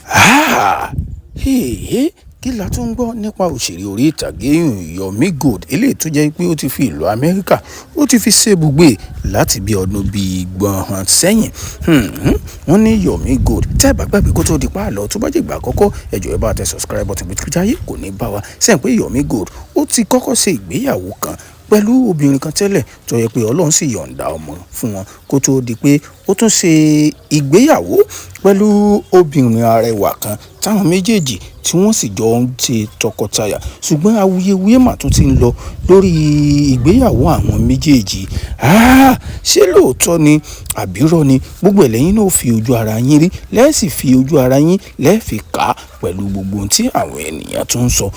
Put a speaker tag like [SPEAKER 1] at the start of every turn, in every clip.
[SPEAKER 1] Ah! Hey, kí la tún ń gbọ́ nípa òṣèré orí ìtàgé Yomi Gold, eléyìí tó jẹ́ pé ó ti fi ìlú Amẹ́ríkà, ó ti fi ṣebùgbé láti bí ọdún bíi gbọ̀n sẹ́yìn. Wọ́n ní Yomi Gold, tẹ́ ẹ bá gbàgbé kó tó di páàlọ́, tó bá jẹ́ ìgbà àkọ́kọ́, ẹ jọ̀ọ́, ẹ bá tẹ subscribe button bí kíjáyé kò ní bá wa sẹ́yìn pé Yomi Gold ó ti kọ́kọ́ ṣe ìgbéyàwó kan pẹ̀lú obìnrin kan tẹ́lẹ̀, tó yẹ pé Ọlọ́run sì yọ̀ǹda ọmọ fún wọn, kó tó di pé ó tún ṣe ìgbéyàwó pẹ̀lú obìnrin arẹwà kan, táwọn méjèèjì tí wọ́n sì jọ ń ṣe tọkọtaya. Ṣùgbọ́n awuyewuye mà tún ti ń lọ lórí ìgbéyàwó àwọn méjèèjì. Ṣé lóòótọ́ ni àbírọ́ ni? Gbogbo ẹ̀ lẹ́yìn náà fi ojú ara yín rí, lẹ́ẹ̀sì fi ojú ara yín lẹ́ẹ̀fi kà á pẹ̀lú gbogbo ohun tí àwọn ènìyàn tún ń sọ.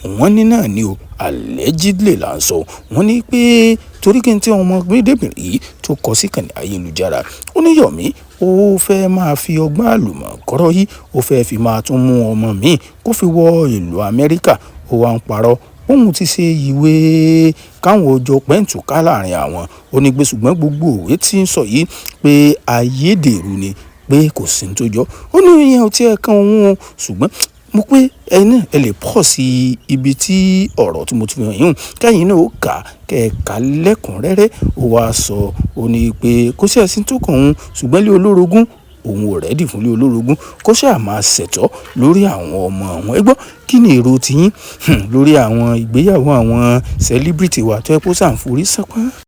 [SPEAKER 1] Wọ́n ní náà ni o, allegedly là ń sọ. Wọ́n ní pé torí kí n tí ọmọdébìnrin yìí tó kọ sí ìkànnì ayélujára, ó ní Yomi ó fẹ́ máa fi ọgbọ́n àlùmọ̀kọ́rọ́ yìí, ó fẹ́ fi máa tún mú ọmọ míì kó fi wọ ìlú Amẹ́ríkà. Ó wá ń parọ́ òun ti ṣe ìwé káwọn ọjọ́ pẹ́ǹtùká láàrin àwọn. Ó ní pé ṣùgbọ́n gbogbo òwe tí ń sọ yìí pé ayédèrú ni, pé kò sí ní tó jọ. Ó ní ìyẹn ò tiẹ̀ kan òun o. Ṣùgbọ́n mo pé ẹ náà ẹ lè pọ̀ sí ibi tí ọ̀rọ̀ tí mo ti fi hàn yín, kẹ́yìn náà ó kà kẹ́ ẹ kà lẹ́kùnrẹ́rẹ́. Ó wáá sọ, ó ní pé kò sí ẹ̀sìn tó kàn òun, ṣùgbọ́n ilé olórogún, òun ò ready fún ilé olórogún, kó ṣáà máa ṣètọ́ lórí àwọn ọmọ àwọn. Ẹ gbọ́, kí ni èrò tiyín lórí àwọn ìgbéyàwó àwọn celebrity wa tó yẹ kó ṣàǹforí sánpọ́n?